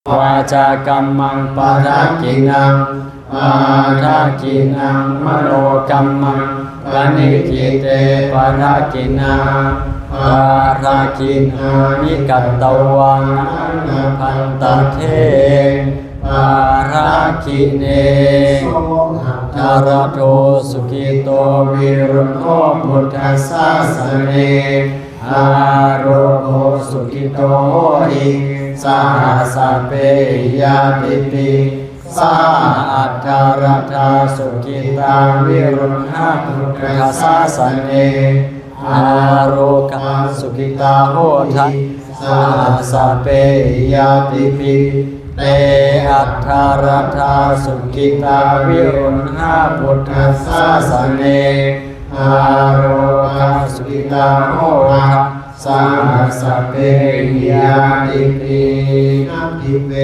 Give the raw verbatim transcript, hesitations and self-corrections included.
vācākammaṃ padakkhiṇaṃ, padakkhiṇaṃ manokammaṃ, paṇidhī te padakkhiṇā, padakkhiṇāni katvāna labhantatthe padakkhiṇe. Atthaladdho sukhito viruḷho buddhasāsane, arogo sukhito hoti saha sabbehi ñātibhi. Sā atthaladdhā sukhitā viruḷhā buddhasāsane, arogā sukhitā hoti saha sabbehi ñātibhi. Te atthaladdhā sukhitā viruḷhā buddhasāsane, arogā sukhitā hoti saha sabbehi ñātibhi. Natthi me